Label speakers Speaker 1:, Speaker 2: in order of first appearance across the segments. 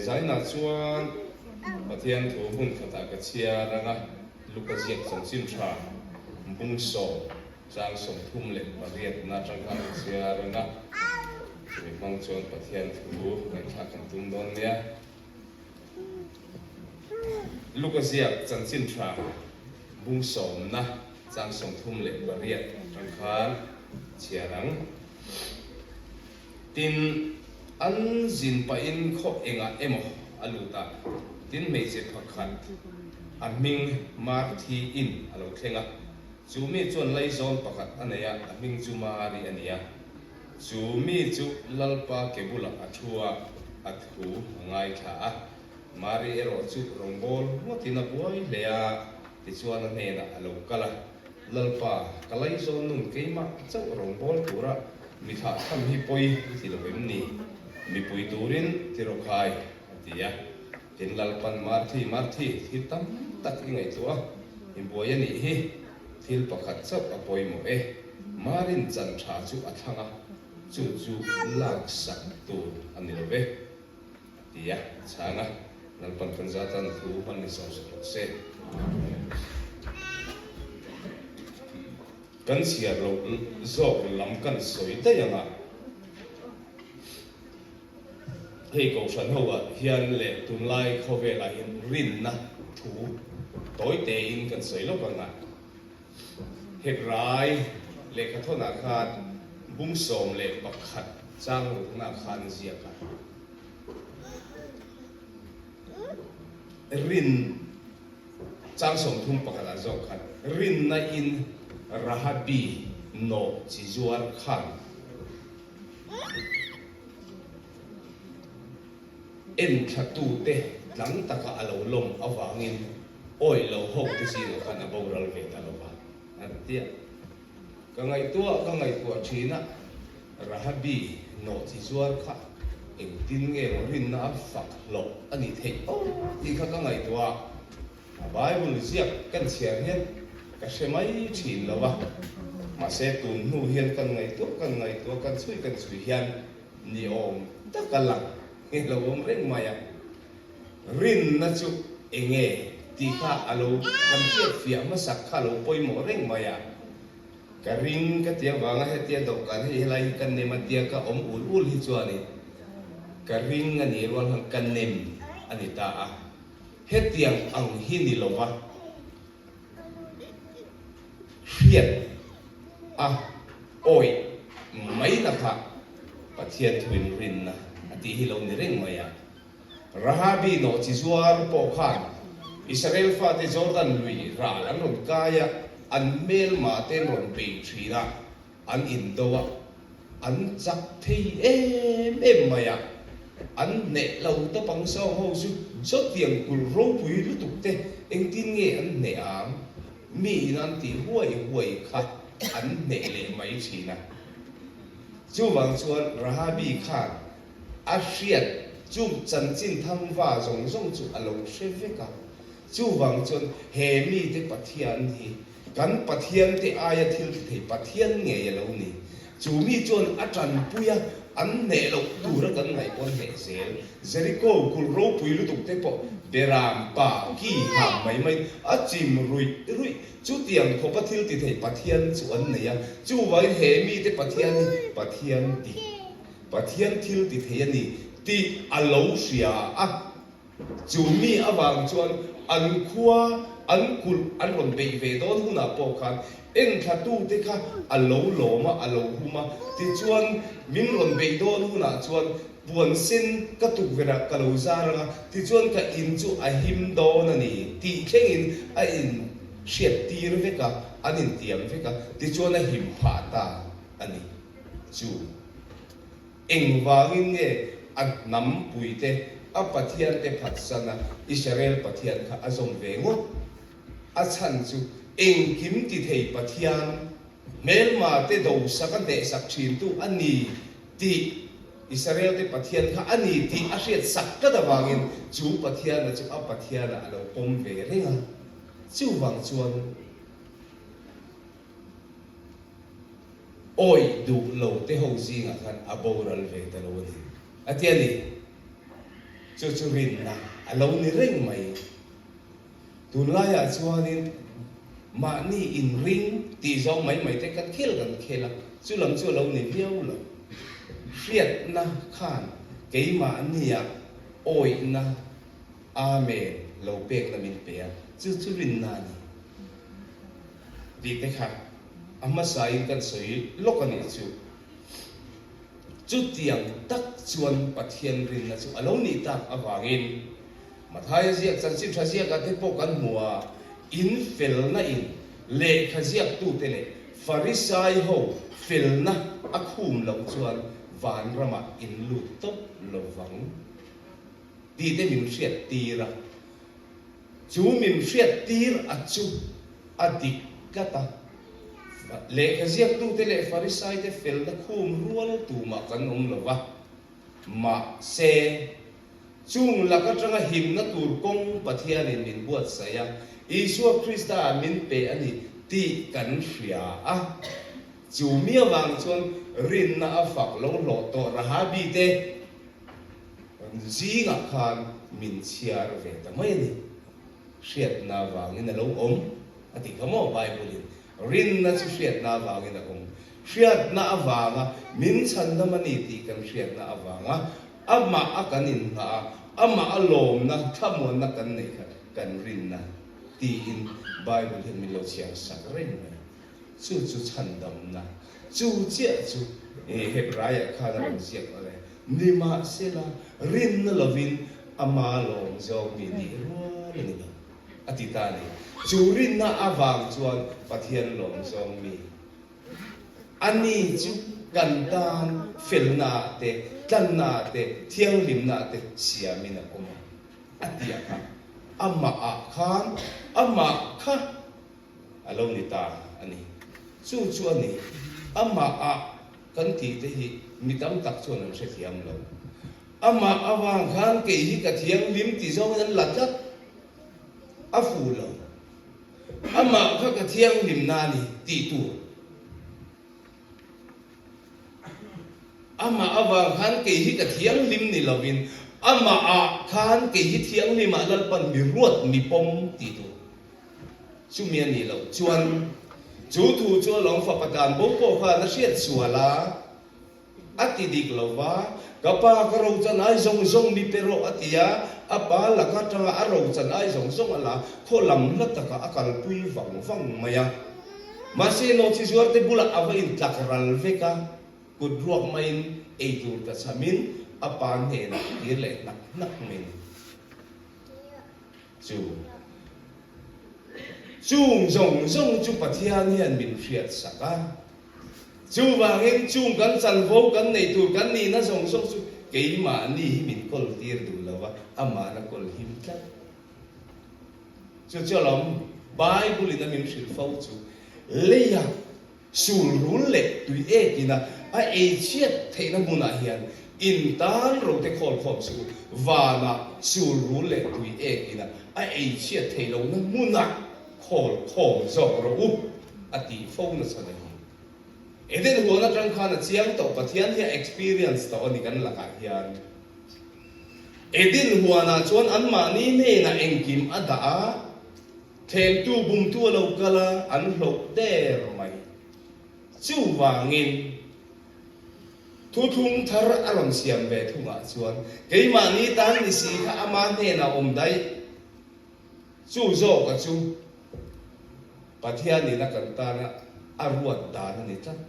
Speaker 1: Zainah chuan Pathian thu hmun khatah ka chhiar ang a, Luka ziak chanchin tha bung sawm chang 38 na atang khan ka chhiar ang a, chumi hmang chuan Pathian thu ngaihthlak kan tum dawn nia. Luka ziak chanchin tha bung sawmna chang 38 atang khan chhiar ang. Tin, an zin pahin khaw engah emaw a lut a, tin hmeichhe pakhat a hming Marthi in a lo thleng a. Chu mi chuan laizawn pakhat a nei a, a hming chu Mari a ni a. Chu mi chu Lalpa ke bulah a thu a, a thu a ngaithla a. Mari erawh chu rawngbâwl ngawtin a buai hle a, tichuan a hnênah a lo kal a, Lalpa, ka laizawn nun keimah chauh rawngbâwl tura mi thlah tham hi pawi i ti lo em ni? Mipui turin ti rawh khai, a ti a. Tin, Lalpan, Marthi, Marthi, thil tam tak i ngaihtuah a, i buai a nih hi, thil pakhat chauh a pawimawh e. Marin chan tha chu a thlang a, chu chu laksak tur a ni lo ve. A ti a, a chhang a, Lalpan kan za tan thu hman ni sawm sawm rawh se. Kan chhiar loh zawk lam kan sawi daih ang a, hei Kohhran ho ah hian leh tunlai khawvel ah hian rinna thu tawi tein kan sawi lawk ang a. Hebrai lehkhathawnah khan bung 11 chang rukna khan a ziak a. Rin chang 31 ah zawk khan rinna in Rahabi nawh chi zuar khan Enthlatute tlang taka a lo lawm avangin awih lo ho te zingah khan a boral ve ta lo va, a ti a. Ka ngaihtuah ka ngaihtuah thin a, Rahabi nawhchi zuar kha engtin nge maw rinna a fak hlawh a nih theih aw tih kha ka ngaihtuah a. A Bible ziak kan chhiar hian ka hre mai thin lo va, mahse tun hnu hian kan ngaihtuah kan ngaihtuah kan chhui kan chhui hian Ni awm tak a lang nge lo awm reng mai a, rinna chu enge tih kha a lo kan hriat fiah hmasak kha a lo pawimawh reng mai a, ka ring ka ti avanga hetia dawhkan hei helai hi ka nem a tia ka awm ul ul hi chuanin ka ring a nih rual khan ka nem a ni ta a, hetiang ang hi ni lova. Hriat a awih mai na kha Pathian thuin rinna a tih hi lo ni reng mai a. Rahabi nawhchi zuar pawh khan Israel fate Jordan lui ral an rawn kai a, an hmelma te an rawn bei thin a. An indo a, an chak thei em em mai a, an hneh lo ta pang sawng ho chu sawtiang kulh ropui lutuk te engtin nge an hneh ang? Mi in an tih huai huai kha an hneh leh mai thin a. Chuvang chuan Rahabi khan a hriat chu chanchin thangva zawng zawng chu a lo hre vek a, chuvang chuan he mite Pathian hi Kan Pathian te aia thil ti thei Pathian ngei a lo ni. Chu mi chuan a tanpui a, an hneh loh tura kan ngaih pawn hneh zel. Jeriko kulh ropui lutuk te pawh Beram pa ki ham mai mai a chim ruih ruih. Chutiang khawpa thil ti thei Pathian chu an nei a. Chuvangin he mite Pathian hi Pathian dik, Pathian thil ti thei a ni tih a lo hria a. Chu mi avang chuan an khua, an kulh an rawn beih ve dawn hunah pawh khan enthlatute kha a lo lawm a, a lo hum a. Tichuan, min rawn beih dawn hunah chuan puan sen ka tukverhah ka lo zar ang a, tichuan ka in chu a him dawn a ni tih thlengin a in hriattir vek a, an intiam vek a, tichuan a him phah ta a ni. Chu. Engvangin nge a hnam puite a Pathiante phatsan a Israel Pathian kha a zawm ve ngawt? A chhan chu engkim ti thei Pathian, hmelma te dosak a hnehsak thintu a ni tih Israel te Pathian kha a ni tih a hriat sak tlat avangin chu Pathiana chu a Pathianah a lo pawm ve reng a. Chuvang chuan. Awih duh lo te ho zingah khan a boral ve ta lo a ni, a ti a ni. Chu chu rinna a lo ni reng mai. Tunlaiah chuanin mahni inring tih zawng mai mai te kan khel kan khel a, chu lam chu a lo ni viau lo. Hriatna khan keimahnia awihna Amen lo pekna min pe a, chu chu rinna a ni tih te kha a hmasain kan sawi lawk a nih chu. Chutiang tak chuan Pathian rinna chu a lo nih tak avangin Mathaia ziak chanchin tha ziakah te pawh kan hmu a, in felna in lehkha ziaktute leh Farisai ho felna a khum loh chuan vanramah in lut tawp lo vang tih te min hriat tir a. Chu min hriat tir a chu a dik tlat a, lehkha ziaktute leh Farisai te felna khum rual tumah kan awm lo va, mahse, Chung lak atanga himna tur kawng Pathianin min buatsaih a, Isua Krista min pe a ni tih kan hria a. Chu mi avang chuan rinna a fak lo hlawh tawh Rahabi te zingah khan min chhiar ve ta mai a ni. Hriatna avangin a lo awm a tih kha maw Bible-in Rinna chu hriatna avangin a awm. Hriatna avanga min chhandam a ni tih kan hriatna avanga amah a kan inngah a, amah a lawmna, thlamuanna kan neih kha kan rinna tiin Bible hian min lo chhiar sak reng mai. Chu chu chhandamna, chu chiah chu Hebraiah khan a rawn ziak a le. Nimahsela, rinna lovin ama lawm zawk mi nih rual a ni lo. A ti ta a ni. Chu rinna avang chuan Pathian lawm zawng mi a ni chu kan tan felna ah te, tlanna ah te, thianghlimna ah te siamin a awm a, a ti a kha. Amah ah khan amah kha a lo ni ta a ni. Chu chu a ni. Amah ah kan tih te hi mi tam tak chuan an hrethiam lo. Amah avang khan kei hi ka thianghlim ti zawngin an la tlat. A fuh lo. Amah kha ka thianghlimna a ni tih tur. Amah avang khan kei hi ka thianghlim ni lovin amah ah khan kei hi thianghlimah Lalpan mi ruat mi pawm tih tur. Chumi a nih loh chuan chu thu chu a lawm fapa tlan bo pawh khan a hriat sual a. A ti dik lo va, Ka pa ka rochan ai zawng zawng mi pe rawh a ti a, a pa laka tanga a rochan ai zawng zawng a la khaw lam hla takah a kalpui vang vang mai a. Mahse nawhchi zuarte bulah a va intlak ral vek a, kut ruak maiin ei tur ta chhamin a pa hnenah kir leh hnak hnak mai a ni. Chu chung zawng zawng chu Pathian hian min hriatsak a. Chuvangin chung kan chanvo kan neih tur kan nihna zawng zawng chu keimahni hi min kawl tir duh lo va, amahna kawl him tlat. Chu chu alawm Bible in a min hrilh fo chu, leia sul rul leh tui ek ina a ei chhiat theihna hmunah hian in tan rote khawl khawm suh u, vanah sul rul leh tui ek ina a ei chhiat theih lohna hmunah khawl khawm zawk rawh u a tih fo nasa na hi. Eden huan atang khan a chiang tawh Pathian hi a experience tawh a ni kan lakah hian. Eden huanah chuan anmahni hnenah engkim a dah a, thlemtu bumtu a lo kal a, an hloh der mai. Chuvangin thuthlung thar a rawn siam ve thungah chuan keimahni tan ni si kha ama hnenah awm daih. Chu zawka chu Pathianin a kan tana a ruat dan a ni tlat.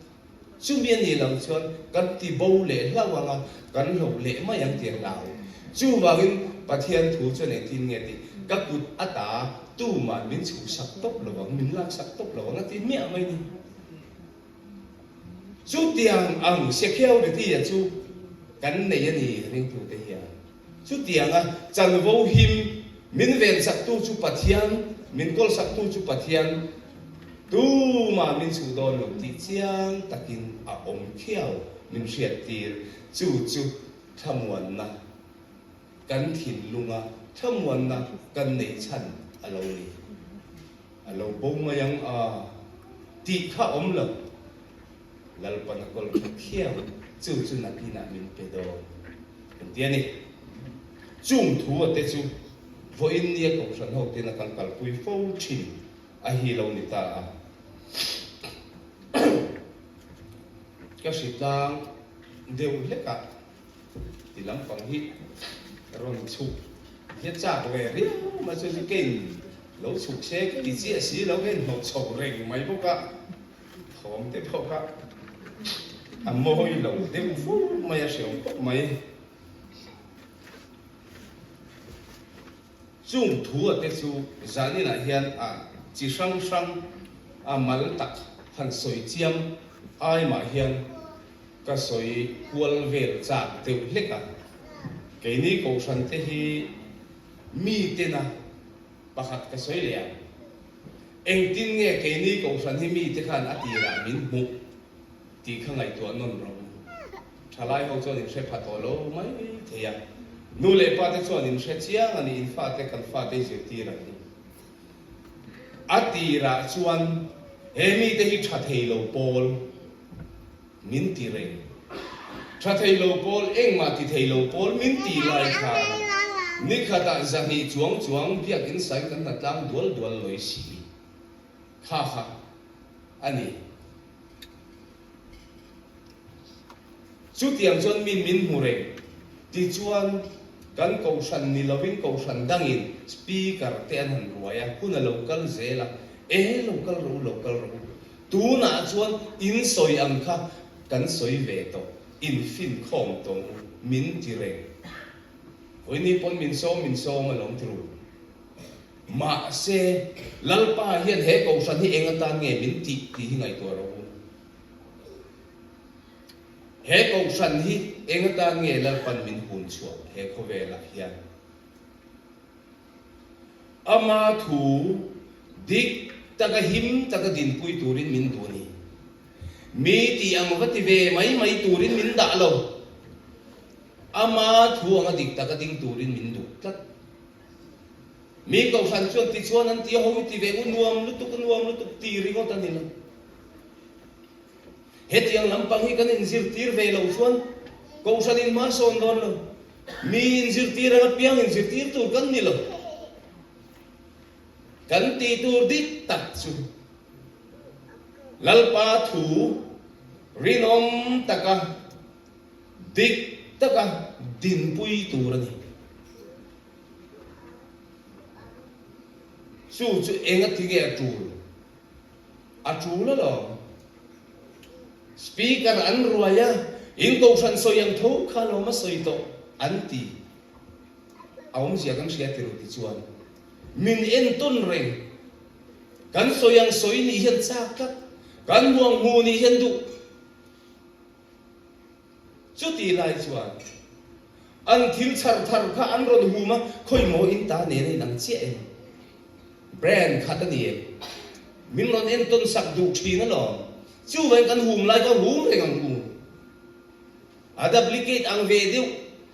Speaker 1: Chumi a nih loh chuan kan ti bo leh hlauh ang a, kan hloh leh mai ang tih a hlau. Chuvangin Pathian thu chuan engtin nge tih, ka kut ata tuman min chhuhsak tawp lo ang, min laksak tawp lo ang a ti miah mai ni. Chutiang ang security-a chu kan nei a ni ringtute hian. Chutianga chanvo him min vensaktu chu Pathian, min kawlsaktu chu Pathian, tumah min chhuh dawn lo tih chiang takin a awm khiau min hriattir. Chu chu thlamuanna kan thinlunga thlamuanna kan neih chhan a lo ni. A lo bo mai ang a tih kha awm lo. Lalpan a kawl tha thiam, chu chu nakinah min pe dawn kan ti a ni. Chung thu a te chu vawiin nia kohhran ho ten a kan kalpui fo thin a hi lo ni ta a. Ka hritlang deuh hlek a ti lampang hi rawn chhuk hi a chak ve riau mai chu chu kei lo chhuk se ka ti chiah si lo ka inhnawh chho reng mai bawk a, thawm te pawh kha a mawi lo deuh fur mai a hreawm khawp mai. Chung thu a te chu zaninah hian a chi hrang hrang a mal tak han sawi chiam ai mah hian ka sawi kual vel chak deuh hlek a. Keini kohhran te hi mi tena pakhat ka sawi leh ang. Engtin nge keini kohhran hi mite khan a tirah min hmuh tih kha ngaihtuah nawn rawh u. Thalai ho chuan in hre pha tawh lo mai thei a. Nu leh pa te chuan in hre chiang a ni, in fate kan fate hi zirtir an ni. A tirah chuan he mite hi tha thei lo pawl min ti reng. Tha thei lo pawl, engmah ti thei lo pawl min ti lai khan nikhatah zahnih chuang chuang biakinn sain kan hnatlang dual dual lawi si kha kha a ni. Chutiang chuan mi min hmu reng. Tichuan, kan kohhran ni lovin kohhran dangin speaker te an han ruai a, hun a lo kal zel a, E, lo kal rawh u, lo kal rawh u. Tunah chuan in sawi ang kha kan sawi ve tawh, in finkhawm tawh u, min ti reng. Vawiini pawn min sawm min sawm a lawm ti ru. Mahse, Lalpa hian he kohhran hi eng atan nge min tih tih hi ngaihtuah rawh u. He kohhran hi eng atan nge Lalpan min hun chhuah he khawvelah hian? Ama thu dik taka him taka dinpui turin min duh a ni. Mi tih ang va ti ve mai mai turin min dah lo. Ama thu anga dik taka ding turin min duh tlat. Mi kohhran chuan tichuan an ti a, ho i ti ve u nuam lutuk nuam lutuk ti ringawt a ni lo. Hetiang lampang hi kan inzirtir ve lo chuan kohhran in hma sawn dawn lo. Mi inzirtir ang apiang inzirtir tur kan ni lo. Kan tih tur dik tak chu Lalpa thu rinawm taka dik taka dinpui tur a ni. Chu chu enga ti nge a tul? A tul alawm. Speaker an ruai a, in kohhran sawi ang tho kha alawm a sawi tawh an ti. A awmzia kan hria tirh ti chuan min entawn reng. Kan sawi ang sawi nih hian chak tlat, kan hmu ang hmu nih hian duh. Chutih lai chuan an thil chhar thar kha an rawn hum a, khawi maw in ta nen a inang chiah em? Brand khat a ni em? Min rawn entawn sak duh thin alawm. Chuvangin kan hum lai kha hum reng ang u. A duplicate ang ve deuh,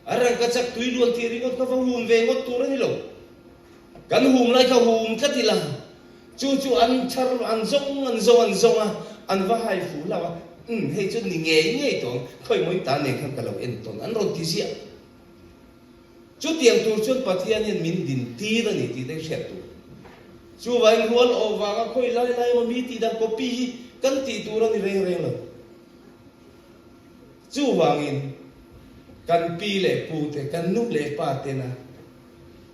Speaker 1: a rangkachak tui luan tih ringawt kha va hum ve ngawt tur a ni lo. Kan hum lai kha hum tlat ila, chu chu an chhar, an zawng, an zawng, an zawng a, an va hai fu hlauh a, umm hei chu ni ngei ngei tawh ang, khawi mawi ta nen khan ka lo en tawn, an rawn ti ziah. Chutiang tur chuan Pathian hian min din tir a ni tih te hriat tur. Chuvangin rual awh vanga khawi lai lai emaw mi tih dan copy hi kan tih tur a ni reng reng lo. Chuvangin kan pi leh pu te, kan nu leh pa tena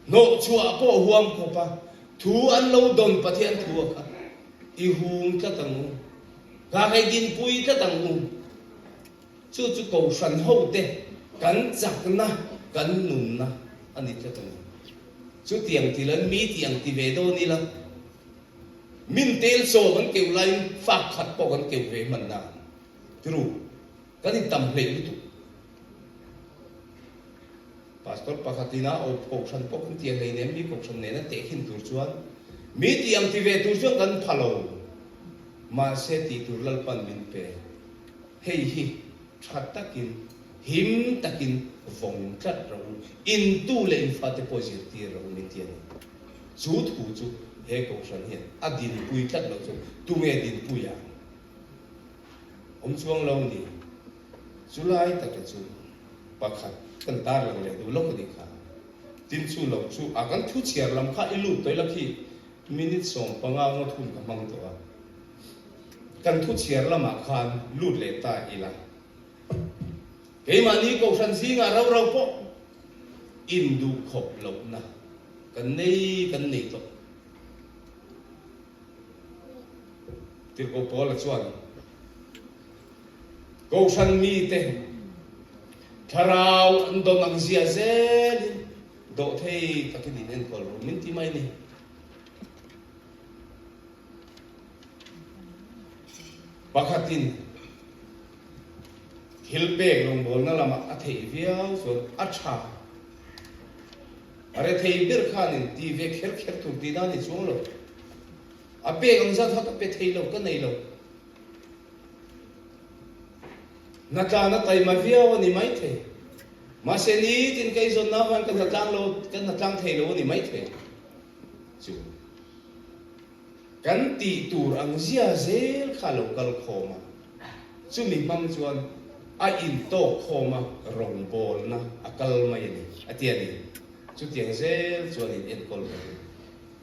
Speaker 1: Hnawhchhuah pawh huam khawp a, thu an lo dawn Pathian thu a kha i hum tlat ang u, kha hei dinpui tlat ang u. Chu chu Kohhran hote kan chakna, kan nunna a ni tlat ang u. Chutiang ti lan mi tih ang ti ve dawn ila, min tel sawm an keuh laiin fak khat pawh kan keuh ve hman na ang. Tiru, kan intam hleih lutuk. Pastor pakhatin a aw kohhran pawh kan ti a hleinem mi kohhran nena tehkhin tur chuan mi tih ang ti ve tur chuan kan pha lo. Mahse tih tur Lalpan min pe. Hei hi tha takin, him takin vawng tlat rawh u, intu leh infate pawh zirtir rawh u min ti a ni. Chu thu chu he kohhran hian a dinpui tlat loh chu tunge dinpui ang? Awm chuang lo ni. Chulai taka chu pakhat kan tarlang leh duh lawk a nih kha. Tin chu lo chu a kan thu chhiar lam kha i lut tawh ila khi minute 15 ngawt hun ka hmang tawh a. Kan thu chhiar lamah khan lut leh ta ila. Keimahni kohhran zingah ro ro pawh induh khawp lohna kan nei kan nei tawh. Tirhkoh Paula chuan Kohhran mite thlarau an dawn ang zia zelin dawhthei takin in enkawl ru min ti mai a ni. Pakhatin thil pek rawngbawlna lamah a theih viau chuan a tha. A rethei ber khanin ti ve kher kher tur tihna a ni chuang lo. A pek ang zat kha ka pe thei lo, ka nei lo. Hnatlan a taima viau a ni maithei. Mahse nitin ka izawnna avangin ka hnatlang lo, ka hnatlang thei lo a ni maithei. Chu kan tih tur ang zia zel kha a lo kal khawm a, chumi hmang chuan a intawk khawm a, rawngbawlna a kal mai a ni, a ti a ni. Chutiang zel chuan in enkawl rawh u.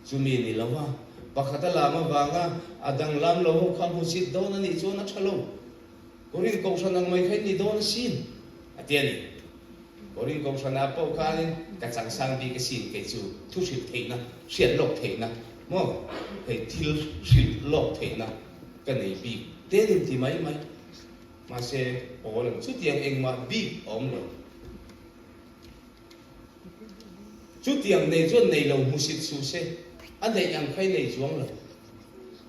Speaker 1: Chumi ni lo a, pakhat a lam avanga a danglam lo ho kha hmusit dawn a nih chuan a tha lo. Korin Kohhran ang mai kha in ni dawn asin, a ti a ni. Korin Kohhranah pawh khanin ka changsang bik asin kei chu thu hrilh theihna, hriat lawk theihna maw, hei thil hrilh lawk theihna ka nei bik te nin ti mai mai. Mahse, Paul ang chutiang engmah bik a awm lo. Chutiang nei chuan nei lo hmusit suh se, a neih ang kha i nei chuang lo.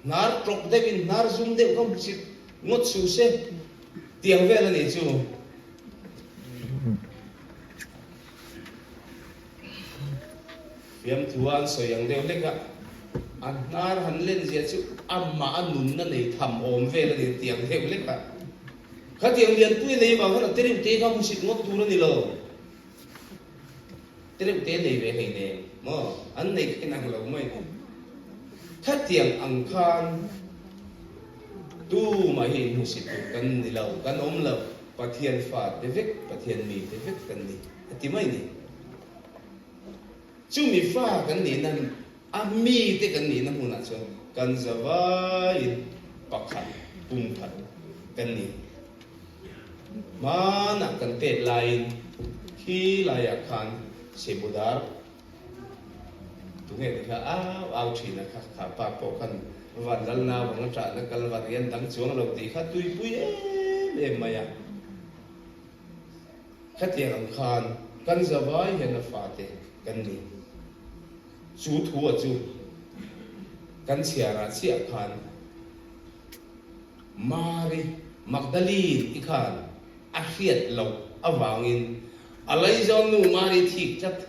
Speaker 1: Hnar tawk deuhin hnar zum deuh kha hmusit ngawt suh se, tiang vel a nih chu. Fiamthua an sawi ang deuh hlek a, a hnar han len zia chu amah a nunna nei tham awm vel a ni tiang deuh hlek a. Khatiang lianpui a nei vang khan a tereuh te kha hmusit ngawt tur a ni lo. Tereuh te nei ve hei nen maw an nei kha inang lo mai. Khatiang ang khan tumah hi inhmusit tur kan ni lo, kan awm lo. Pathian fa te vek, Pathian mi te vek kan ni a ti mai ni. Chumi fa kan nihna a mite kan nihna hmunah chuan kan zavaiin pakhat pumkhat kan ni. Hmanah kan tet laiin khi laiah khan Sebudar tunge ti kha au au thin a kha, kha pa pawh khan van lal nau ang a ṭahna kal van hian dang chuang lo tih kha tuipui em em mai a. Khatiang ang khan kan zavai hian a fate kan ni. Chu thu a chu kan chhiarah chiah khan Mari Magdalene i khan a hriat loh avangin a laizawn nu Mari thik tlat.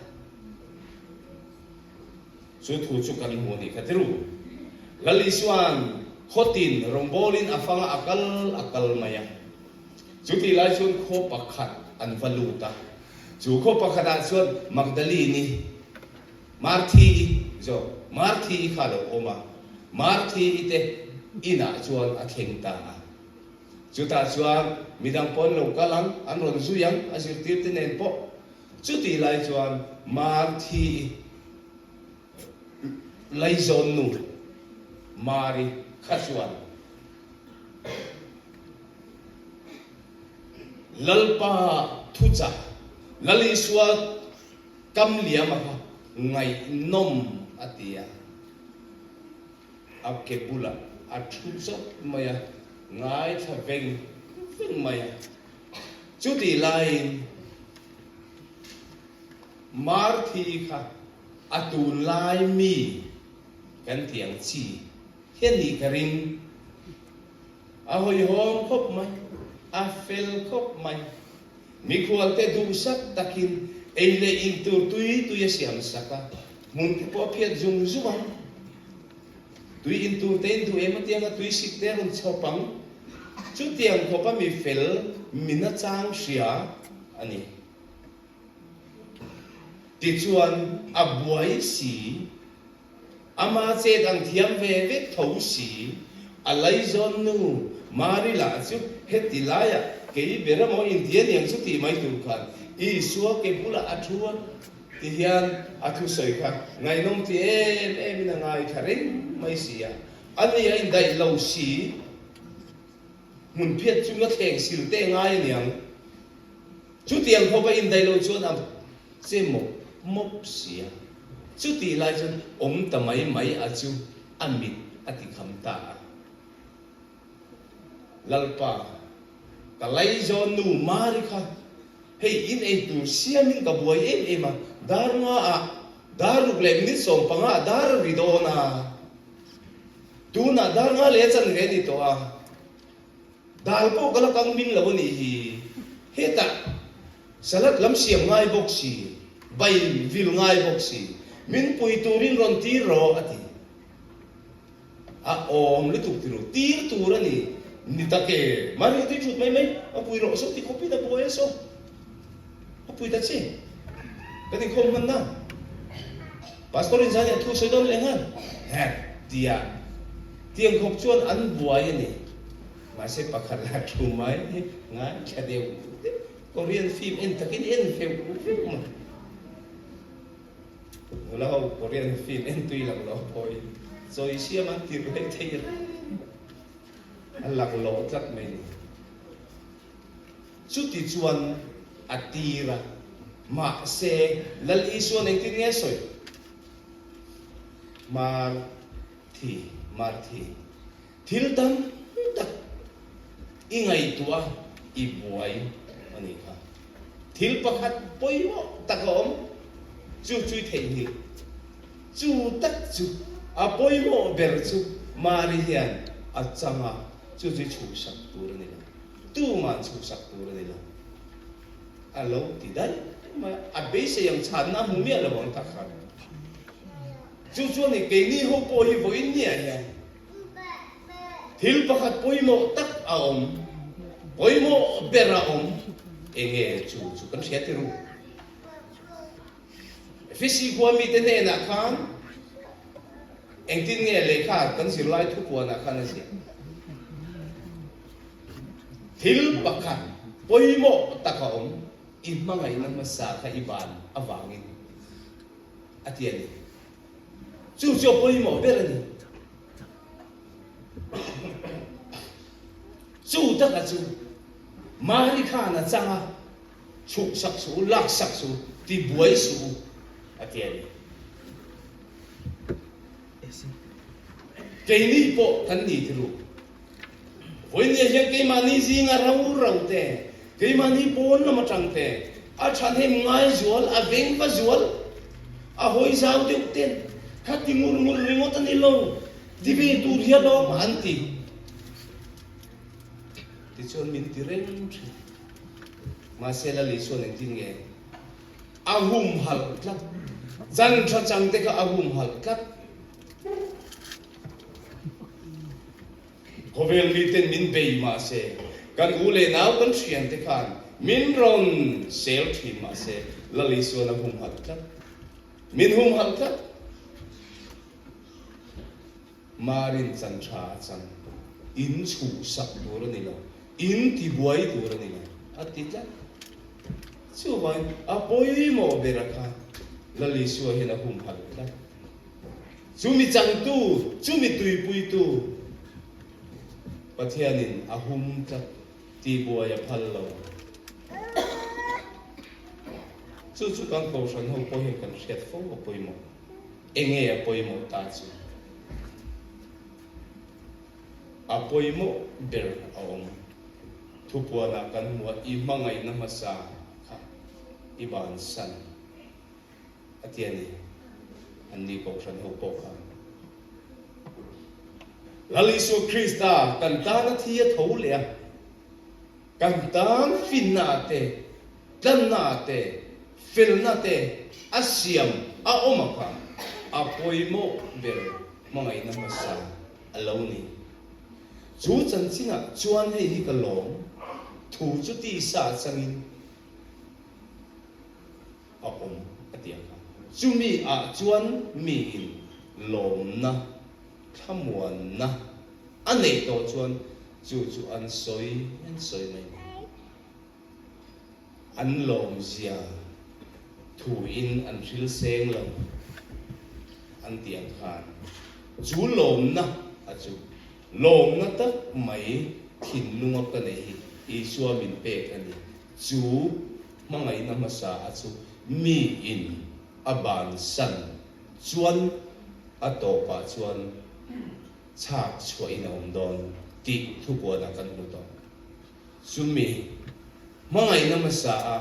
Speaker 1: Chu thu chu kan hmu nih kha ti ru. Lal Isua'n khawtin rawngbawlin a fanga a kal a kal mai a. Chutih lai chuan khaw pakhat an va lut a, chu khaw pakhatah chuan Magdalene-i, Marthi-i zawk, Marthi-i kha a lo awm a, Marthi-i te inah chuan a thleng ta a. Chutah chuan midang pawh an lo kal ang, an rawn zui ang, a zirtirte nen pawh. Chutih lai chuan Marthi-i laizawn nu Mari kha chuan, Lalpa thuchah Lal Isua kam liam a kha ngaihnawm a ti a, a ke bulah a thu chawp mai a, ngaithla veng veng mai a. Chutih laiin Marthi kha a tunlai mi kan tih ang chi Hian nih ka ring. A hawihawm khawp mai, a fel khawp mai. Mikhualte duhsak takin ei leh in tur tui tui a siam sak a, hmun te pawh a phiat zung zung ang. Tui in tur te in duh em atiang a tui sik te a rawn chhawp ang. Chutiang khawpa mi fel min a chang hria a ni. Tichuan a buai si. Ama chet ang thiam ve vek tho si, a laizawn nu Mari lah chu heti laiah kei ber emaw inti a niang chu tih mai tur khan Isua ke bulah a thu a. Ti hian a thusawi kha ngaihnawm ti em em in a ngaithla reng mai si a. A ni a indaih lo si, hmun phiat chunga thleng sil te ngai a niang. Chutiang khawp a indaih lo chuan a che mawp mawp si a. Chutih lai chuan awm ta mai mai a chu a mit a ti kham ta a. Lalpa, ka laizawn nu Mari kha hei in ei tur siamin ka buai em em a, dar nga ah dar ruk leh minute 15 ah dar a ri dawn a, tunah dar nga leh a chanve a ni tawh a, dal pawh ka la kang min lo a nih hi, hetah salad lam siam ngai bawk si, bai vil ngai bawk si, min pui turin rawn tir rawh a ti. A awm lutuk ti ru, tir tur a ni. Ni tak e, Mari tui thut mai mai, a pui rawh saw ti khawpin a buai a saw. A pui ta che. Kan inkhawm hman na. Pastor in zan ah thu sawi dawn leh nghal. Her tia. Tiang khawp chuan an buai a ni. Mahse pakhat lah thu mai ngai thla deuh deuh. Korean film en takin en feuh feuh mai. Nula ho Korean film en tui lang lo pawhin chawi siam an tirh leh thei reng a laklawh tlat mai ni. Chuti chuan a tir a, mahse Lal Isuan engtin nge sawi? Marthi, Marthi. Thil tam tak i ngaihtuah a, i buai a nih kha. Thil pakhat pawimawh tak a awm, chu chu i theihnghilh. Chu tak chu a pawimawh ber chu Mari hian a chang a, chu chu i chhuhsak tur a ni lo. Tuma'n chhuhsak tur a ni lo. A lo ti daih mai a, a beisei ang chhanna a hmu miah lo ang tak khan. Chu chuan i keini ho pawh hi vawiin niah hian thil pakhat pawimawh tak a awm, pawimawh ber a awm, enge chu chu kan hria ti ru. Efesi khua mite hnenah khan engtin nge lehkha kan zirlai thupuanah khan a ziah? Thil pakhat pawimawh tak a awm, i hmangaihna hmasa kha i ban avangin. A ti a ni. Chu chu a pawimawh ber a ni. Chu taka chu Mari khan a chang a, chhuksak suh u, laksak suh u, tibuai suh u, a ti a ni. Keini pawh kan ni ti ru. Vawinia hian keimahni zinga rau rau te, keimahni pawn lam atang te, a thahnem ngai zual, a veng va zual, a hawi zau deuh ten, kha ti ngur ngur ringawt a ni lo, ti ve tur hi alawm an ti. Tichuan min ti reng thin. Mahse Lal Isuan engtin nge a humhalh tlat, chan tha chang te kha a humhalh tlat. Khawvel miten min bei mah se, kan u leh nau kan thiante khan min rawn sel thin mah se, Lal Isuan a humhalh tlat. Min humhalh tlat. Marin chan tha a chan. In chhuhsak tur a ni lo, in tibuai tur a ni lo, a ti tlat. Chuvangin a pawimawh bera kha Lal Isua hian a humhalh tlat. Chumi changtu, chumi tuipuitu Pathianin a hum tlat tih buai a phal lo. Chu chu kan Kohhran ho pawh hian kan hriat fo a pawimawh. Enge a pawimawh ta chu? A pawimawh ber a awm. Thupuanah kan hmu a, i hmangaihna hmasa kha i bansan. A ti a ni. Anni Kohhran ho pawh khan Lal Isua Krista kan tan a thi a tho leh a, kan tan finna ah te, tlanna ah te, felna te a siam a awm a kha a pawimawh ber hmangaihna hmasa a lo ni. Chu chanchinah chuan hei hi ka lawm, thu chu tisa changin a awm a ti ang a. Chumi ah chuan miin lawmna, thlamuanna a neih tawh chuan chu chu an sawi an sawi mai mai. An lawmzia. Thu in an hril seng lo an tih ang khan chu lawmna a chu lawmna tak mai thinlunga ka neih hi Isua min pek a ni. Chu hmangaihna hmasa a chu mi in a bansan chuan a tawpah chuan chhak chhuahin a awm dawn tih thupuanah kan hmu tawh. Chumi hmangaihna hmasa a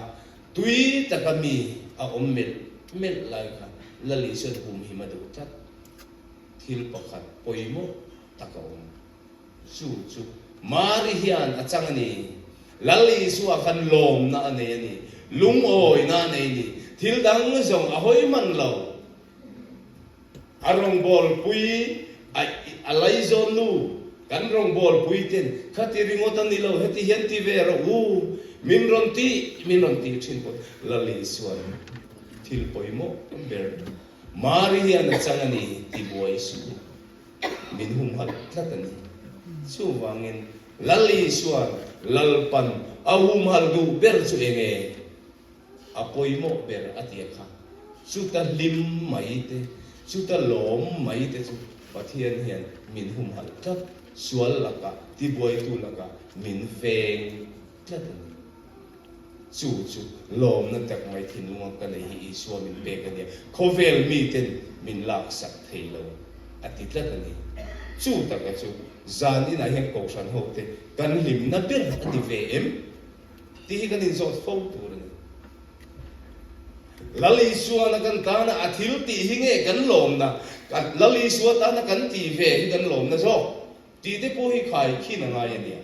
Speaker 1: tui taka mi a awm melh melh lai kha Lali chuan humhim a duh tlat. Thil pakhat pawimawh tak a awm. Chu chu Mari hian a chang a ni. Lal Isua khan lawmna a nei a ni. Lungawina a nei a ni. Thil dang zawng a hawi hman lo. A rawngbawlpui a a laizawn nu kan rawngbawlpui ten khati ringawt a ni lo, heti hian ti ve rawh u, min rawn ti, min rawn ti thin pawh Lal Isuan thil pawimawh ber Mari hian a chang a ni ti buai suh u, min humhalh tlat a ni. Chuvangin Lal Isuan Lalpan a humhalh duh ber chu eng e? A pawimawh ber a tia kha, chuta hlim mai te, chuta lawm mai te chu Pathian hian min humhalh tlat, sual lakah, tibuaitu lakah min veng tlat a ni. Chu chu lawmna tak mai thinlunga ka nei hi Isua min pek a nia, khawvel miten min laksak thei lo a ti tlat a ni. Chu taka chu zan inah hian Kohhran hote kan hlimna ber a ni ve em? Tih hi kan inzawt fo tur a ni. Lal Isuana kan tana a thil tih hi nge kan lawmna, Lal Isua tana kan tih ve hi kan lawmna zawk tih te pawh hi khai khin a ngai a nia.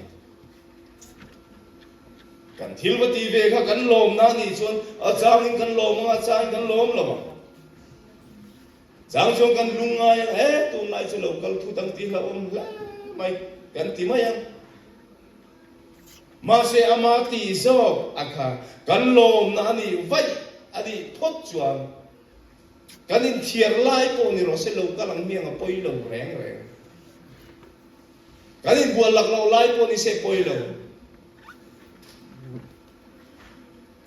Speaker 1: Kan thil va tih ve kha kan lawmna a nih chuan a changin kan lawm ang a, a changin kan lawm lo ang. Chang chuan kan lung ngai a, he tunlai chu lo kal thut ang tih hlauhawm hle mai kan ti mai ang. Mahse ama tih zawk a kha kan lawmna a nih vaih a nih phawt chuan kan inthiar lai pawh ni rawh se lo kal ang hmiang a pawi lo reng reng. Kan inbual lak loh lai pawh ni se pawi lo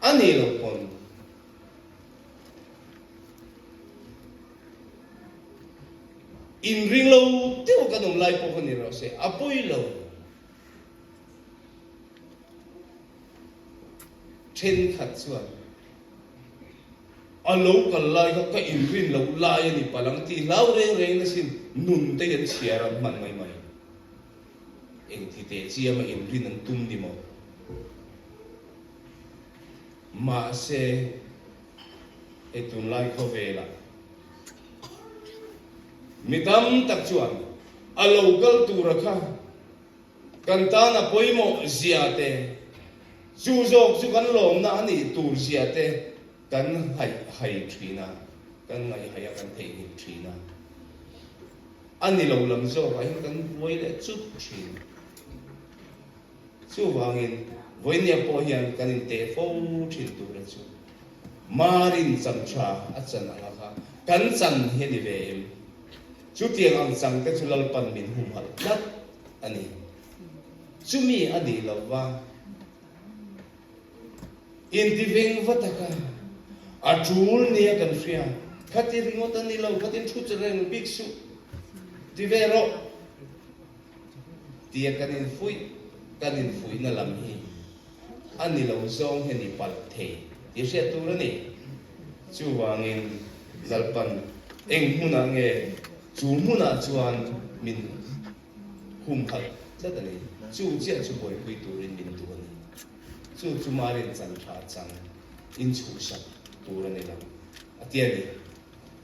Speaker 1: a nih loh pawn. Inring lo deuh kan awm lai pawh kha ni rawh se a pawi lo. Thenkhat chuan a lo kal lai kha ka inrin loh lai a ni palang tih hlau reng reng asin nun te hi an chhiar an hman mai mai. Engti teh chiama inrin an tum ni maw? Mahse hei tunlai khawvelah mi tam tak chuan a lo kal tura kha Kan tan a pawimawh zia te, chu zawk chu kan lawmna a nih tur zia te kan haih hai thin a, kan ngaihhaih a, kan theihnghilh thin a. A ni lo lam zawkah hian kan buai leh chut thin. Chuvangin vawinia pawh hian kan inteh fo thin tur a chu. Marin chan tha a chan anga kha kan chan hi a ni ve em? Chutiang ang chang te chu Lalpan min humhalh tlat a ni. Chumi a nih lo va, intiveng va taka a tul nia kan hria. Khati ringawt a ni lo, khatin thu che reng bik suh, ti ve rawh tia kan infuih, kan infuihna lam hi a ni lo zawng hian i palh thei tih hriat tur a ni. Chuvangin Lalpan eng hmunah nge chu hmunah chuan min humhalh tlat a ni. Chu chiah chu buaipui turin min duh a ni. Chu chu Marin chan tha chang inchhuhsak tur a ni lo a ti a ni.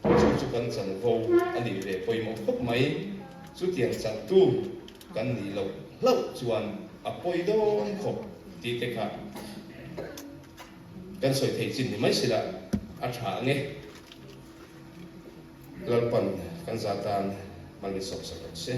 Speaker 1: Chu chu kan chanvo a nih ve pawimawh khawp mai. Chutiang changtu kan nih loh hlauh chuan a pawi dawn khawp tih te kha kan sawi thei chin ni mai sila a tha ang e. Lalpan kan za tan mal min sawp sak rawh se.